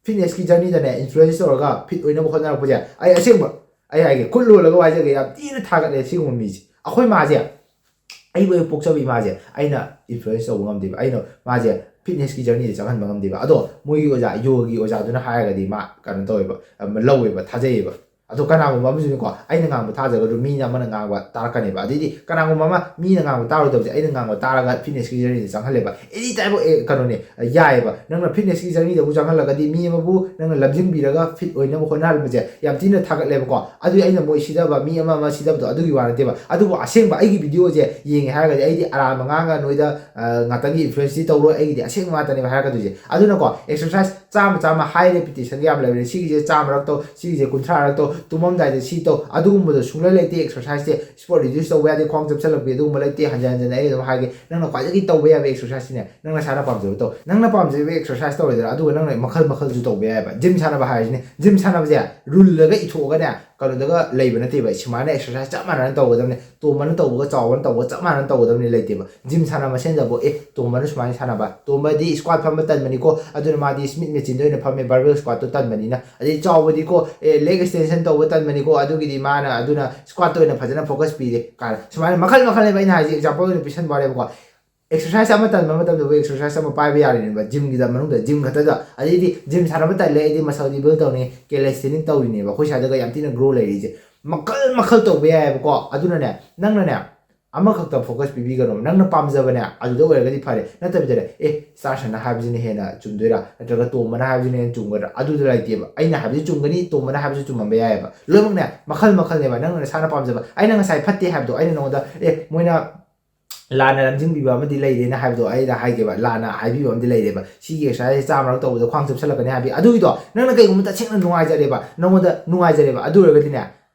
ꯐꯤꯠꯅꯦꯁꯀꯤ ꯖꯔꯅꯤꯗꯅꯦ ꯏꯟꯐ꯭ꯂꯨꯌꯦꯟꯁ ꯇꯧꯔꯒ ꯐꯤꯠ ꯑꯣꯏꯅꯕ ꯍꯣꯠꯅꯔꯛꯄꯁꯦ, ꯑꯩ ꯑꯁꯦꯡꯕ, ꯑꯩ ꯍꯥꯏꯒꯦ, ꯈꯨꯠ ꯂꯣꯜꯂꯒ ꯋꯥꯏꯖꯒꯦ, ꯌꯥꯝ ꯊꯤꯅ ꯊꯥꯒꯠꯂꯦ ꯁꯤꯒꯨꯝꯕ ꯃꯤꯁꯦ꯫ ꯑꯩꯈꯣꯏ ꯃꯥꯁꯦ, ꯑꯩꯕꯨ ꯍꯦꯛ ꯄꯣꯛꯆꯕ ꯏꯃꯥꯁꯦ ꯑꯩꯅ ꯏꯟꯐ꯭ꯂꯨꯌꯦꯟꯁ ꯇꯧꯕ ꯉꯝꯗꯦꯕ, ꯑꯩꯅ ꯃꯥꯁꯦ ꯐꯤꯠꯅꯦꯁꯀꯤ ꯖꯔꯅꯤꯗ ꯆꯪꯍꯟꯕ ꯉꯝꯗꯦꯕ꯫ ꯑꯗꯣ ꯃꯣꯏꯒꯤ ꯑꯣꯖꯥ, ꯌꯣꯒꯒꯤ ꯑꯣꯖꯥꯗꯨꯅ ꯍꯥꯏꯔꯒꯗꯤ ꯃꯥ ꯀꯩꯅꯣ ꯇꯧꯋꯦꯕ, ꯑꯃ ꯂꯧꯋꯦꯕ, ꯊꯥꯖꯩꯌꯦꯕ꯫ ꯑꯗꯣ ꯀꯅꯥꯒꯨꯝꯕ ꯑꯃꯁꯨꯅꯤꯀꯣ, ꯑꯩꯅ ꯉꯥꯡꯕ ꯊꯥꯖꯒꯗ꯭ꯔꯣ, ꯃꯤꯅ ꯑꯃꯅ ꯉꯥꯡꯕ ꯇꯥꯔꯛꯀꯅꯦꯕ꯫ ꯑꯗꯩꯗꯤ ꯀꯅꯥꯒꯨꯝꯕ ꯑꯃ, ꯃꯤꯅ ꯉꯥꯡꯕ ꯇꯥꯔꯣꯏꯗꯕꯁꯦ ꯑꯩꯅ ꯉꯥꯡꯕ ꯇꯥꯔꯒ ꯐꯤꯠꯅꯦꯁꯀꯤ ꯖꯔꯅꯤꯗ ꯆꯪꯍꯜꯂꯦꯕ꯫ ꯑꯦꯅꯤ ꯇꯥꯏꯞ ꯑꯣꯐ, ꯑꯦ, ꯀꯩꯅꯣꯅꯦ, ꯑ, ꯌꯥꯏꯑꯕ꯫ ꯅꯪꯅ ꯐꯤꯠꯅꯦꯁꯀꯤ ꯖꯔꯅꯤꯗꯕꯨ ꯆꯪꯍꯜꯂꯒꯗꯤ, ꯃꯤ ꯑꯃꯕꯨ ꯅꯪꯅ ꯂꯝꯖꯤꯡꯕꯤꯔꯒ ꯐꯤꯠ ꯑꯣꯏꯅꯕ ꯍꯣꯠꯅꯍꯟꯕꯁꯦ ꯌꯥꯝ ꯊꯤꯅ ꯊꯥꯒꯠꯂꯦꯕꯀꯣ꯫ ꯑꯗꯨꯗꯤ ꯑꯩꯅ ꯃꯣꯏ ꯁꯤꯗꯕ, ꯃꯤ ꯑꯃ ꯑꯃ ꯁꯤꯗꯕꯗꯣ ꯑꯗꯨꯒꯤ ꯋꯥ ꯅꯠꯇꯦꯕ꯫ ꯑꯗꯨꯕꯨ ꯑꯁꯦꯡꯕ ꯑꯩꯒꯤ ꯚꯤꯗꯤꯑꯣꯁꯦ ꯌꯦꯡꯉꯦ ꯍꯥꯏꯔꯒꯗꯤ, ꯑꯩꯗꯤ ꯑꯔꯥꯟꯕ ꯉꯥꯡꯉ ꯅꯣꯏꯗ, ꯑ, ꯉꯥꯛꯇꯪꯒꯤ ꯏꯟꯐ꯭ꯂꯨꯌꯦꯟꯁꯇꯤ ꯇꯧꯔꯣꯏ, ꯑꯩꯒꯤꯗꯤ ꯑꯁꯦꯡꯕ ꯉꯥꯛꯇꯅꯦꯕ ꯍꯥꯏꯔꯛꯀꯗꯣꯏꯁꯦ꯫ ꯑꯗꯨꯅꯀꯣ, ꯑꯦꯛꯁꯔꯁꯥꯏꯁ ꯆꯥꯝꯃ ꯆꯥꯝꯃ ꯍꯥꯏ ꯔꯦꯄꯤꯇꯦꯁꯟꯒ ꯌꯥꯝ ꯂꯩꯕꯅꯦ꯫ ꯁꯤꯒꯤꯁꯦ ꯆꯥꯝꯃꯔꯛ ꯇꯧ, ꯁꯤꯒꯤꯁꯦ ꯀꯨꯟꯊ꯭ꯔꯥꯔꯛ ꯇꯧ, ꯇꯨꯝꯃꯝꯗꯥꯏꯗ ꯁꯤ ꯇꯧ, ꯑꯗꯨꯒꯨꯝꯕꯗꯣ ꯁꯨꯡꯂꯩ ꯂꯩꯇꯦ꯫ ꯑꯦꯛꯁꯔꯁꯥꯏꯁꯁꯦ ꯁ꯭ꯄꯣꯠ ꯔꯤꯗ꯭ꯌꯨꯁ ꯇꯧꯕ ꯌꯥꯗꯦ, ꯈ꯭ꯋꯥꯡ ꯆꯞꯁꯜꯂꯛꯄꯤ ꯑꯗꯨꯒꯨꯝꯕ ꯂꯩꯇꯦ꯫ ꯍꯟꯖꯟ ꯍꯟꯖꯟ ꯑꯩ ꯑꯗꯨꯝ ꯍꯥꯏꯒꯦ, ꯅꯪꯅ ꯈ꯭ꯋꯥꯏꯗꯒꯤ ꯇꯧꯕ ꯌꯥꯕ ꯑꯦꯛꯁꯔꯁꯥꯏꯁꯁꯤꯅꯦ ꯅꯪ ꯅꯁꯥꯅ ꯄꯥꯝꯖꯕ ꯇꯧ꯫ ꯅꯪꯅ ꯄꯥꯝꯖꯕ ꯑꯦꯛꯁꯔꯁꯥꯏꯁ ꯇꯧꯔꯦꯗꯅ, ꯑꯗꯨꯒ ꯅꯪꯅ ꯃꯈꯜ ꯃꯈꯜꯁꯨ ꯇꯧꯕ ꯌꯥꯏꯑꯕ꯫ ꯖꯤꯝ ꯁꯥꯟꯅꯕ ꯍꯥꯏꯔꯤꯁꯤꯅꯦ, ꯖꯤꯝ ꯁꯥꯟꯅꯕꯁꯦ ꯔꯨꯜꯗꯒ ꯏꯊꯣꯛꯑꯒꯅꯦ ꯀꯩꯅꯣꯗꯒ ꯂꯩꯕ ꯅꯠꯇꯦꯕ꯫ ꯁꯨꯃꯥꯏꯅ ꯑꯦꯛꯁꯔꯁꯥꯏꯁ ꯆꯞ ꯃꯥꯟꯅꯅ ꯇꯧꯒꯗꯕꯅꯤ, ꯇꯣꯝꯕꯅ ꯇꯧꯕꯒ ꯆꯥꯎꯕꯅ ꯇꯧꯕꯒ ꯆꯞ ꯃꯥꯟꯅꯅ ꯇꯧꯒꯗꯕꯅꯤ ꯂꯩꯇꯦꯕ꯫ ꯖꯤꯝ ꯁꯥꯟꯅꯕ ꯃꯁꯦꯟꯗꯕꯨ ꯑꯦ ꯇꯣꯝꯕꯅ ꯁꯨꯃꯥꯏꯅ ꯁꯥꯟꯅꯕ, ꯇꯣꯝꯕꯗꯤ ꯁ꯭ꯀ꯭ꯋꯥꯠ ꯐꯝꯕ ꯇꯟꯕꯅꯤꯀꯣ, ꯑꯗꯨꯅ ꯃꯥꯗꯤ ꯁ꯭ꯃꯤꯠ ꯃꯦꯆꯤꯟꯗ ꯑꯣꯏꯅ ꯐꯝꯃꯦ, ꯕꯥꯔꯕꯦꯜ ꯁ꯭ꯀ꯭ꯋꯥꯠꯇꯣ ꯇꯟꯕꯅꯤꯅ꯫ ꯑꯗꯩ ꯆꯥꯎꯕꯗꯤꯀꯣ ꯑꯦ ꯂꯦꯒ ꯑꯦꯛꯁꯇꯦꯟꯁꯟ ꯇꯧꯕ ꯇꯟꯕꯅꯤꯀꯣ, ꯑꯗꯨꯒꯤꯗꯤ ꯃꯥꯅ ꯑꯗꯨꯅ ꯁ꯭ꯀ꯭ꯋꯥꯠꯇ ꯑꯣꯏꯅ ꯐꯖꯅ ꯐꯣꯀꯁ ꯄꯤꯔꯦ ꯀꯥꯏꯅ ꯁꯨꯃꯥꯏꯅ ꯃꯈꯜ ꯃꯈꯜꯅꯦꯕ꯫ ꯑꯩꯅ ꯍꯥꯏꯁꯦ ꯑꯦꯛꯖꯥꯝꯄꯜ ꯑꯣꯏꯅ ꯄꯤꯁꯟꯕ ꯋꯥꯅꯦꯕꯀꯣ꯫ ꯑꯦꯛꯁꯔꯁꯥꯏꯁ ꯑꯃ ꯇꯟꯕ ꯃꯇꯝꯗꯕꯨ ꯑꯦꯛꯁꯔꯁꯥꯏꯁ ꯑꯃ ꯄꯥꯏꯕ ꯌꯥꯔꯤꯅꯦꯕ, ꯖꯤꯝꯒꯤꯗ ꯃꯅꯨꯡꯗ ꯖꯤꯝ ꯈꯛꯇꯗ꯫ ꯑꯗꯩꯗꯤ ꯖꯤꯝ ꯁꯥꯟꯅꯕ ꯇꯜꯂꯦ ꯑꯩꯗꯤ ꯃꯁꯜꯗꯤ ꯕꯤꯜ ꯇꯧꯅꯤ, ꯀꯦꯂꯦꯁꯊꯦꯅꯤꯛ ꯇꯧꯔꯤꯅꯦꯕ ꯑꯩꯈꯣꯏ ꯁ꯭ꯋꯥꯏꯗꯒ ꯌꯥꯝ ꯊꯤꯅ ꯒ꯭ꯔꯣ ꯂꯩꯔꯤꯁꯦ꯫ ꯃꯈꯜ ꯃꯈꯜ ꯇꯧꯕ ꯌꯥꯏꯑꯕꯀꯣ꯫ ꯑꯗꯨꯅꯅꯦ ꯅꯪꯅꯅꯦ ꯑꯃꯈꯛꯇ ꯐꯣꯀꯁ ꯄꯤꯕꯤꯒꯅꯣ꯫ ꯅꯪꯅ ꯄꯥꯝꯖꯕꯅꯦ ꯑꯗꯨꯗ ꯑꯣꯏꯔꯒꯗꯤ ꯐꯔꯦ, ꯅꯠꯇꯕꯤꯗꯅꯦ ꯑꯦ ꯁ꯭ꯇꯥꯔ ꯁꯟꯅ ꯍꯥꯏꯕꯁꯤꯅ ꯍꯦꯟꯅ ꯆꯨꯝꯗꯣꯏꯔꯥ ꯅꯠꯇ꯭ꯔꯒ ꯇꯣꯝꯕꯅ ꯍꯥꯏꯕꯁꯤꯅ ꯍꯦꯟꯅ ꯆꯨꯝꯒꯗ꯭ꯔꯥ? ꯑꯗꯨꯗ ꯂꯩꯇꯦꯕ꯫ ꯑꯩꯅ ꯍꯥꯏꯕꯁꯨ ꯆꯨꯝꯒꯅꯤ, ꯇꯣꯝꯕꯅ ꯍꯥꯏꯕꯁꯨ ꯆꯨꯝꯃꯝꯕ ꯌꯥꯏꯑꯕ꯫ ꯂꯣꯏꯅꯃꯛꯅꯦ ꯃꯈꯜ ꯃꯈꯜꯅꯦꯕ꯫ ꯅꯪꯅ ꯅꯁꯥꯅ ꯄꯥꯝꯖꯕ, ꯑꯩꯅ ꯉꯁꯥꯏ ꯐꯠꯇꯦ ꯍꯥꯏꯕꯗꯣ ꯑꯩꯅ ꯅꯉꯣꯟꯗ ꯑꯦ ꯃꯣꯏꯅ ꯂꯥꯟꯅ ꯂꯝꯖꯤꯡꯕꯤꯕ ꯑꯃꯗꯤ ꯂꯩꯔꯦꯅ ꯍꯥꯏꯕꯗꯣ ꯑꯩꯅ ꯍꯥꯏꯒꯦꯕ, ꯂꯥꯟꯅ ꯍꯥꯏꯕꯤꯕ ꯑꯃꯗꯤ ꯂꯩꯔꯦꯕ, ꯁꯤꯒꯤ ꯑꯦꯛꯁꯔꯁꯥꯏꯁꯁꯦ ꯆꯥꯝꯃꯔꯛ ꯇꯧꯕꯗ ꯈ꯭ꯋꯥꯡ ꯆꯨꯞꯁꯜꯂꯛꯀꯅꯤ ꯍꯥꯏꯕꯤ꯫ ꯑꯗꯨꯒꯤꯗꯣ ꯅꯪꯅ ꯀꯩꯒꯨꯝꯕ ꯇꯁꯦꯡꯅ ꯅꯨꯡꯉꯥꯏꯖꯔꯦꯕ, ꯅꯉꯣꯟꯗ ꯅꯨꯡꯉꯥꯏꯖꯔꯦꯕ, ꯑꯗꯨ ꯑꯣꯏꯔꯒꯗꯤꯅꯦ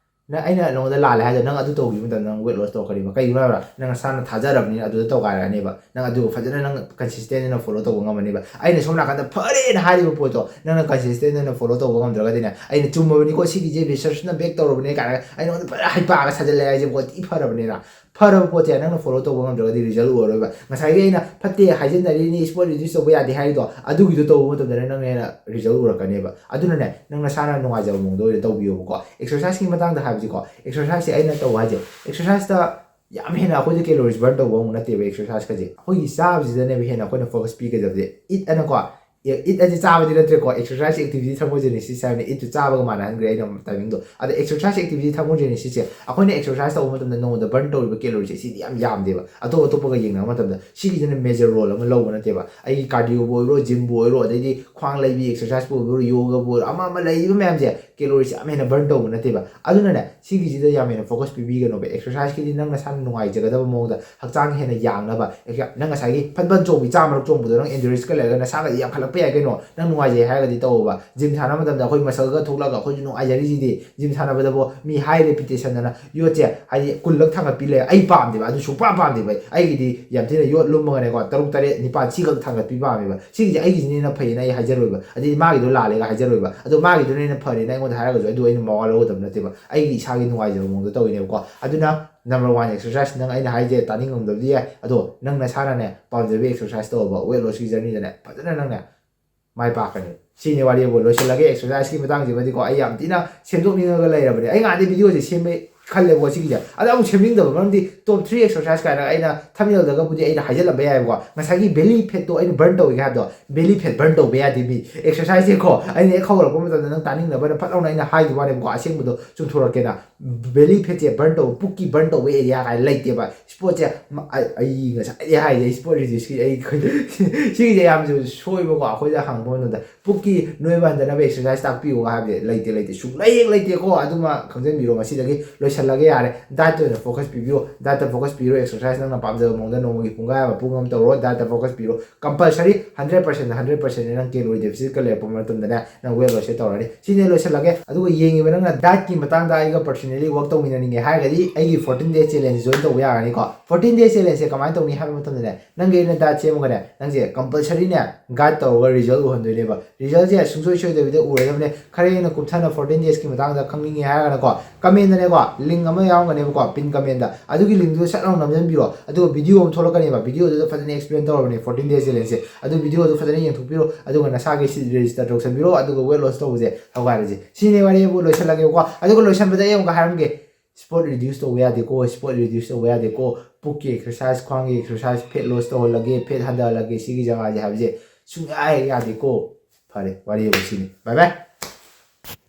ꯅꯪ, ꯑꯩꯅ ꯅꯉꯣꯟꯗ ꯂꯥꯜꯂꯦ ꯍꯥꯏꯗꯣ ꯅꯪ ꯑꯗꯨ ꯇꯧꯈꯤꯕ ꯃꯇꯝꯗ ꯅꯪ ꯋꯦꯠ ꯂꯣꯁ ꯇꯧꯔꯛꯀꯅꯤꯕ꯫ ꯀꯩꯒꯤꯅꯣ ꯍꯥꯏꯕ? ꯅꯪ ꯅꯁꯥꯅ ꯊꯥꯖꯔꯕꯅꯤꯅ ꯑꯗꯨꯗ ꯇꯧꯒꯥꯏꯔꯛꯑꯅꯦꯕ꯫ ꯅꯪ ꯑꯗꯨ ꯐꯖꯅ ꯅꯪ ꯀꯟꯁꯤꯁꯇꯦꯟ ꯑꯣꯏꯅ ꯐꯣꯂꯣ ꯇꯧꯕ ꯉꯝꯃꯅꯦꯕ꯫ ꯑꯩꯅ ꯁꯣꯝ ꯅꯥꯀꯟꯗ ꯐꯔꯦꯅ ꯍꯥꯏꯔꯤꯕ ꯄꯣꯠꯇꯣ ꯅꯪꯅ ꯀꯟꯁꯤꯁꯇꯦꯟ ꯑꯣꯏꯅ ꯐꯣꯂꯣ ꯇꯧꯕ ꯉꯝꯗ꯭ꯔꯒꯗꯤꯅꯦ, ꯑꯩꯅ ꯆꯨꯝꯃꯕꯅꯤꯀꯣ, ꯁꯤꯒꯤꯁꯦ ꯔꯤꯁꯔꯁꯅ ꯕꯦꯛ ꯇꯧꯔꯕꯅꯦ ꯀꯥꯏꯅ ꯑꯩ ꯅꯉꯣꯟꯗ ꯐꯖꯅ ꯍꯩꯄꯥꯒ ꯁꯥꯖꯜꯂꯦ ꯍꯥꯏꯁꯦ ꯄꯣꯠ ꯊꯤ ꯐꯔꯕꯅꯤꯅ꯫ ꯐꯔꯕ ꯄꯣꯠꯁꯦ ꯅꯪꯅ ꯐꯣꯂꯣ ꯇꯧꯕ ꯉꯝꯗ꯭ꯔꯒꯗꯤ ꯔꯤꯖꯜ ꯎꯔꯔꯣꯏꯕ꯫ ꯉꯁꯥꯏꯒꯤ ꯑꯩꯅ ꯐꯠꯇꯦ ꯍꯥꯏꯖꯤꯟꯅꯔꯤꯅꯤ, ꯁ꯭ꯄꯣꯠ ꯔꯤꯗ꯭ꯌꯨꯁ ꯇꯧꯕ ꯌꯥꯗꯦ ꯍꯥꯏꯔꯤꯗꯣ, ꯑꯗꯨꯒꯤꯗꯣ ꯇꯧꯕ ꯃꯇꯝꯗ ꯅꯪꯅ ꯍꯦꯟꯅ ꯔꯤꯖꯜ ꯎꯔꯛꯀꯅꯦꯕ꯫ ꯑꯗꯨꯅꯅꯦ ꯅꯪ ꯅꯁꯥꯅ ꯅꯨꯡꯉꯥꯏꯖꯕ ꯃꯑꯣꯡꯗ ꯑꯣꯏꯅ ꯇꯧꯕꯤꯌꯣꯕꯀꯣ꯫ ꯑꯦꯛꯁꯔꯁꯥꯏꯁꯀꯤ ꯃꯇꯥꯡꯗ ꯍꯥꯏꯕꯁꯤꯀꯣ, ꯑꯦꯛꯁꯔꯁꯥꯏꯁꯁꯦ ꯑꯩꯅ ꯇꯧꯕ ꯍꯥꯏꯁꯦ, ꯑꯦꯛꯁꯔꯁꯥꯏꯁꯇ ꯌꯥꯝ ꯍꯦꯟꯅ ꯑꯩꯈꯣꯏꯗ ꯀꯦꯂꯣꯔꯤꯁ ꯕꯔꯟ ꯇꯧꯕ ꯑꯃꯨꯛ ꯅꯠꯇꯦꯕ ꯑꯦꯛꯁꯔꯁꯥꯏꯁꯀꯁꯦ꯫ ꯑꯩꯈꯣꯏꯒꯤ ꯆꯥꯕꯁꯤꯗꯅꯦꯕ ꯍꯦꯟꯅ ꯑꯩꯈꯣꯏꯅ ꯐꯣꯀꯁ ꯄꯤꯒꯗꯕꯁꯦ꯫ ꯏꯠ ꯑꯅꯀꯣ, ꯏꯠ ꯑꯁꯤ ꯆꯥꯕꯗꯤ ꯅꯠꯇ꯭ꯔꯦꯀꯣ, ꯑꯦꯛꯁꯔꯁꯥꯏꯁ ꯑꯦꯛꯇꯤꯚꯤꯇꯤ ꯊꯔꯃꯣꯖꯦꯅꯤꯁꯤꯁ ꯍꯥꯏꯕꯅꯤ꯫ ꯏꯠꯇꯨ ꯆꯥꯕꯒ ꯃꯥꯟꯅꯍꯟꯈ꯭ꯔꯦ ꯑꯩꯅ ꯇꯥꯏꯃꯤꯡꯗꯣ꯫ ꯑꯗ ꯑꯦꯛꯁꯔꯁꯥꯏꯁ ꯑꯦꯛꯇꯤꯚꯤꯇꯤ ꯊꯔꯃꯣꯖꯦꯅꯤꯁꯤꯁꯁꯦ ꯑꯩꯈꯣꯏꯅ ꯑꯦꯛꯁꯔꯁꯥꯏꯁ ꯇꯧꯕ ꯃꯇꯝꯗ ꯅꯣꯡꯃꯗ ꯕꯔꯟ ꯇꯧꯔꯤꯕ ꯀꯦꯂꯣꯔꯤꯁꯦ ꯁꯤꯗꯤ ꯌꯥꯝ ꯌꯥꯝꯗꯦꯕ ꯑꯇꯣꯞ ꯑꯇꯣꯞꯄꯒ ꯌꯦꯡꯅꯕ ꯃꯇꯝꯗ꯫ ꯁꯤꯒꯤꯁꯤꯅ ꯃꯦꯖꯔ ꯔꯣꯜ ꯑꯃ ꯂꯧꯕ ꯅꯠꯇꯦꯕ꯫ ꯑꯩꯒꯤ ꯀꯥꯔꯗꯤꯑꯣꯕꯨ ꯑꯣꯏꯔꯣ, ꯖꯤꯝꯕꯨ ꯑꯣꯏꯔꯣ, ꯑꯗꯩꯗꯤ ꯈ꯭ꯋꯥꯡ ꯂꯩꯕꯤ ꯑꯦꯛꯁꯔꯁꯥꯏꯁꯄꯨ ꯑꯣꯏꯔꯣ, ꯌꯣꯒꯕꯨ ꯑꯣꯏꯔꯣ, ꯑꯃ ꯑꯃ ꯂꯩꯔꯤꯕ ꯃꯌꯥꯝꯁꯦ ꯀꯦꯂꯣꯔꯤꯁꯦ ꯌꯥꯝ ꯍꯦꯟꯅ ꯕꯔꯟ ꯇꯧꯕ ꯅꯠꯇꯦꯕ꯫ ꯑꯗꯨꯅꯅꯦ, ꯁꯤꯒꯤꯁꯤꯗ ꯌꯥꯝ ꯍꯦꯟꯅ ꯐꯣꯀꯁ ꯄꯤꯕꯤꯒꯅꯣꯕ꯫ ꯑꯦꯛꯁꯔꯁꯥꯏꯁꯀꯤꯗꯤ ꯅꯪ ꯅꯁꯥꯅ ꯅꯨꯡꯉꯥꯏꯖꯒꯗꯕ ꯃꯑꯣꯡꯗ, ꯍꯛꯆꯥꯡ ꯍꯦꯟꯅ ꯌꯥꯡꯅꯕ, ꯑꯦꯛꯁ- ꯅꯪ ꯉꯁꯥꯏꯒꯤ ꯐꯟ ꯐꯟ ꯆꯣꯡꯕꯤ ꯆꯥꯝꯃꯔꯛ ꯆꯣꯡꯕꯗꯣ ꯅꯪ ꯑꯦꯟꯗꯨꯔꯦꯟꯁꯀ ꯂꯩꯔꯒ ꯅꯁꯥꯒꯗꯤ ꯌꯥꯝꯈꯠꯂꯛꯄ ꯌꯥꯏ ꯀꯩꯅꯣ꯫ ꯅꯪ ꯅꯨꯡꯉꯥꯏꯖꯩ ꯍꯥꯏꯔꯒꯗꯤ ꯇꯧꯑꯣꯕ꯫ ꯖꯤꯝ ꯁꯥꯟꯅꯕ ꯃꯇꯝꯗ ꯑꯩꯈꯣꯏ ꯃꯁꯜꯒ ꯊꯣꯛꯂꯛꯑꯒ ꯑꯩꯈꯣꯏꯁꯨ ꯅꯨꯡꯉꯥꯏꯖꯔꯤꯁꯤꯗꯤ꯫ ꯖꯤꯝ ꯁꯥꯟꯅꯕꯗꯕꯨ ꯃꯤ ꯍꯥꯏ ꯔꯤꯄꯤꯇꯦꯁꯟ ꯑꯅ ꯌꯣꯠꯁꯦ ꯍꯥꯏꯗꯤ ꯀꯨꯟꯂꯛ ꯊꯥꯡꯒꯠꯄꯤ ꯂꯩ, ꯑꯩ ꯄꯥꯝꯗꯦꯕ꯫ ꯑꯗꯨ ꯁꯨꯡꯄꯥꯝ ꯄꯥꯝꯗꯦꯕ ꯑꯩ꯫ ꯑꯩꯒꯤꯗꯤ ꯌꯥꯝ ꯊꯤꯅ ꯌꯣꯠ ꯂꯨꯝꯃꯒꯅꯦꯀꯣ, ꯇꯔꯨꯛ ꯇꯔꯦꯠ ꯅꯤꯄꯥꯜ ꯁꯤꯈꯛ ꯊꯥꯡꯒꯠꯄꯤ ꯄꯥꯝꯃꯦꯕ꯫ ꯁꯤꯒꯤꯁꯦ ꯑꯩꯒꯤꯁꯤꯅ ꯍꯦꯟꯅ ꯐꯩꯌꯦꯅ ꯑꯩ ꯍꯥꯏꯖꯔꯣꯏꯕ, ꯑꯗꯩ ꯃꯥꯒꯤꯗꯣ ꯂꯥꯜꯂꯦꯒ ꯍꯥꯏꯖꯔꯣꯏꯕ꯫ ꯑꯗꯣ ꯃꯥꯒꯤꯗꯨꯅ ꯍꯦꯟꯅ ꯐꯔꯦꯅ ꯑꯩꯉꯣꯟꯗ ꯍꯥꯏꯔꯒꯁꯨ ꯑꯩꯗꯣ ꯑꯩꯅ ꯃꯋꯥ ꯂꯧꯒꯗꯕ ꯅꯠꯇꯦꯕ꯫ ꯑꯩꯒꯤ ꯏꯁꯥꯒꯤ ꯅꯨꯡꯉꯥꯏꯖꯕ ꯃꯑꯣꯡꯗ ꯇꯧꯔꯤꯅꯦꯕꯀꯣ꯫ ꯑꯗꯨꯅ number one exercise, ꯅꯪ ꯑꯩꯅ ꯍꯥꯏꯁꯦ ꯇꯥꯅꯤꯡꯉꯝꯗꯕꯗꯤ ꯌꯥꯏ, ꯑꯗꯣ ꯅꯪ ꯅꯁꯥꯅꯅꯦ ꯄꯥꯝꯖꯕ exercise ꯇꯧꯕ weight lossꯀꯤ journeyꯗꯅꯦ ꯐꯖꯅ ꯅꯪꯅꯦ ꯃꯥꯏ ꯄꯥꯛꯀꯅꯤ꯫ ꯁꯤꯅꯤ ꯋꯥꯔꯤꯕꯨ꯫ ꯂꯣꯏꯁꯤꯜꯂꯒꯦ꯫ Exerciseꯀꯤ ꯃꯇꯥꯡꯁꯤꯃꯗꯤꯀꯣ ꯑꯩ ꯌꯥꯝ ꯊꯤꯅ ꯁꯦꯝꯗꯣꯛꯅꯤꯡꯉꯒ ꯂꯩꯔꯕꯅꯦ꯫ ꯑꯩ ꯉꯥꯏꯍꯥꯛꯇꯤ videoꯁꯦ ꯁꯦꯝꯕ ꯈꯜꯂꯦꯕꯀꯣ ꯁꯤꯒꯤꯁꯦ, ꯑꯗ ꯑꯃꯨꯛ ꯁꯦꯝꯅꯤꯡꯗꯕ ꯃꯔꯝꯗꯤ top three exercise ꯀꯥꯏꯅ ꯑꯩꯅ thumbnailꯗꯒꯕꯨꯗꯤ ꯑꯩꯅ ꯍꯥꯏꯖꯜꯂꯝꯕ ꯌꯥꯏꯕꯀꯣ꯫ ꯉꯁꯥꯏꯒꯤ belly fatꯇꯣ ꯑꯩꯅ burn ꯇꯧꯏꯒꯦ ꯍꯥꯏꯕꯗꯣ, belly fat burn ꯇꯧꯕ ꯌꯥꯗꯦ ꯃꯤ꯫ Exerciseꯁꯦꯀꯣ ꯑꯩꯅ ꯍꯦꯛ ꯍꯧꯔꯛꯄ ꯃꯇꯝꯗ ꯅꯪ ꯇꯥꯅꯤꯡꯅꯕꯅ ꯐꯠ ꯂꯥꯎꯅ ꯑꯩꯅ ꯍꯥꯏꯈꯤꯕ ꯋꯥꯅꯦꯕꯀꯣ꯫ ꯑꯁꯦꯡꯕꯗꯣ ꯆꯨꯝꯊꯣꯔꯛꯀꯦꯅ꯫ Belly fatꯁꯦ burn ꯇꯧꯕ, ꯄꯨꯛꯀꯤ burn ꯇꯧꯕ area ꯀꯥꯏꯅ ꯂꯩꯇꯦꯕ꯫ Sportꯁꯦ ꯃ- ꯑꯩ ꯑꯩ ꯉꯁꯥꯏꯗꯩ ꯍꯥꯏꯔꯤꯁꯦ sport reduceꯀꯤ ꯑꯩ ꯁꯤꯒꯤꯁꯦ ꯌꯥꯝꯁꯨ ꯁꯣꯏꯕꯀꯣ꯫ ꯑꯩꯈꯣꯏꯗ ꯍꯪꯕ ꯃꯇꯝꯗ ꯄꯨꯛꯀꯤ ꯅꯣꯏꯕ ꯍꯟꯊꯅꯕ exercise ꯇꯥꯛꯄꯤꯌꯨ ꯍꯥꯏꯕꯁꯦ ꯂꯩꯇꯦ, ꯂꯩꯇꯦ, ꯁꯨꯡꯂꯩ ꯍꯦꯛ ꯂꯩꯇꯦꯀꯣ꯫ ꯑꯗꯨꯃ ꯈꯪꯖꯟꯕꯤꯔꯣ꯫ ꯉꯁꯤꯗꯒꯤ ꯂꯣꯏꯁꯤꯜꯂꯒꯦ ꯌꯥꯔꯦ꯫ Dietꯇ ꯑꯣꯏꯅ focus ꯄꯤꯕꯤꯌꯨ꯫ Dietꯇ focus ꯄꯤꯔꯣ꯫ Exercise ꯅꯪꯅ ꯄꯥꯝꯖꯕ ꯃꯑꯣꯡꯗ ꯅꯣꯡꯃꯒꯤ ꯄꯨꯡꯈꯥꯏ ꯑꯃ, ꯄꯨꯡ ꯑꯃ ꯇꯧꯔꯣ꯫ Dietꯇ focus ꯄꯤꯔꯣ꯫ Compulsory hundred percent, hundred percent ꯅꯪ calorie deficitꯀ ꯂꯩꯔꯛꯄ ꯃꯇꯝꯗꯅꯦ ꯅꯪ weight lossꯁꯦ ꯇꯧꯔꯅꯤ꯫ ꯁꯤꯅꯦ ꯂꯣꯏꯁꯤꯜꯂꯒꯦ꯫ ꯑꯗꯨꯒ ꯌꯦꯡꯉꯤꯕ ꯅꯪꯅ dietꯀꯤ ꯃꯇꯥꯡꯗ ꯑꯩꯒ personally work ꯇꯧꯃꯤꯟꯅꯅꯤꯡꯉꯦ ꯍꯥꯏꯔꯒꯗꯤ ꯑꯩꯒꯤ fourteen day challenge join ꯇꯧꯕ ꯌꯥꯒꯅꯤꯀꯣ꯫ Fourteen day challengeꯁꯦ ꯀꯃꯥꯏꯅ ꯇꯧꯅꯤ ꯍꯥꯏꯕ ꯃꯇꯝꯗꯅꯦ, ꯅꯪꯒꯤ ꯑꯩꯅ diet ꯁꯦꯝꯃꯒꯅꯦ, ꯅꯪꯁꯦ compulsoryꯅꯦ guide ꯇꯧꯔꯒ result ꯎꯍꯟꯗꯣꯏꯅꯦꯕ꯫ Resultꯁꯦ ꯁꯨꯡꯁꯣꯏ ꯁꯣꯏꯗꯕꯤꯗ ꯎꯔꯗꯕꯅꯦ꯫ ꯈꯔ ꯍꯦꯟꯅ ꯀꯨꯞꯊꯅ fourteen daysꯀꯤ ꯃꯇꯥꯡꯗ ꯈꯪꯅꯤꯡꯉꯦ ꯍꯥꯏꯔꯒꯅꯀꯣ, commentꯗꯅꯦꯀꯣ link ꯑꯃ ꯌꯥꯎꯔꯝꯒꯅꯦꯕꯀꯣ, pin commentꯗ꯫ ꯑꯗꯨꯒꯤ linkꯇꯨꯗ ꯁꯠ ꯂꯥꯎꯅ ꯅꯝꯁꯤꯟꯕꯤꯔꯣ, ꯑꯗꯨꯒ video ꯑꯃ ꯊꯣꯛꯂꯛꯀꯅꯦꯕ꯫ Videoꯗꯨꯗ ꯐꯖꯅ explain ꯇꯧꯔꯕꯅꯦ fourteen day challengeꯁꯦ꯫ ꯑꯗꯨ videoꯗꯨ ꯐꯖꯅ ꯌꯦꯡꯊꯣꯛꯄꯤꯔꯣ, ꯑꯗꯨꯒ ꯅꯁꯥꯒꯤ ꯁꯤ register ꯇꯧꯁꯟꯕꯤꯔꯣ, ꯑꯗꯨꯒ weight loss ꯇꯧꯕꯁꯦ ꯍꯧꯒꯥꯏꯔꯁꯦ꯫ ꯁꯤꯅꯦ ꯋꯥꯔꯤꯕꯨ꯫ ꯂꯣꯏꯁꯤꯜꯂꯒꯦꯕꯀꯣ꯫ ꯑꯗꯨꯒ ꯂꯣꯏꯁꯤꯟꯕꯗ ꯑꯩ ꯑꯃꯨꯛꯀ ꯍꯥꯏꯔꯝꯒꯦ, spot reduce ꯇꯧꯕ ꯌꯥꯗꯦꯀꯣ, spot reduce ꯇꯧꯕ ꯌꯥꯗꯦꯀꯣ꯫ ꯄꯨꯛꯀꯤ exercise, ꯈ꯭ꯋꯥꯡꯒꯤ exercise, fat loss ꯇꯧꯍꯜꯂꯒꯦ, fat ꯍꯟꯊꯍꯜꯂꯒꯦ, ꯁꯤꯒꯤ ꯖꯒꯥꯁꯦ ꯍꯥꯏꯕꯁꯦ ꯁꯨꯡꯌꯥ ꯍꯦꯛ ꯌꯥꯗꯦꯀꯣ꯫ ꯐꯔꯦ, ꯋꯥꯔꯤ ꯑꯃꯨꯛ ꯁꯤꯅꯤ꯫ Bye bye꯫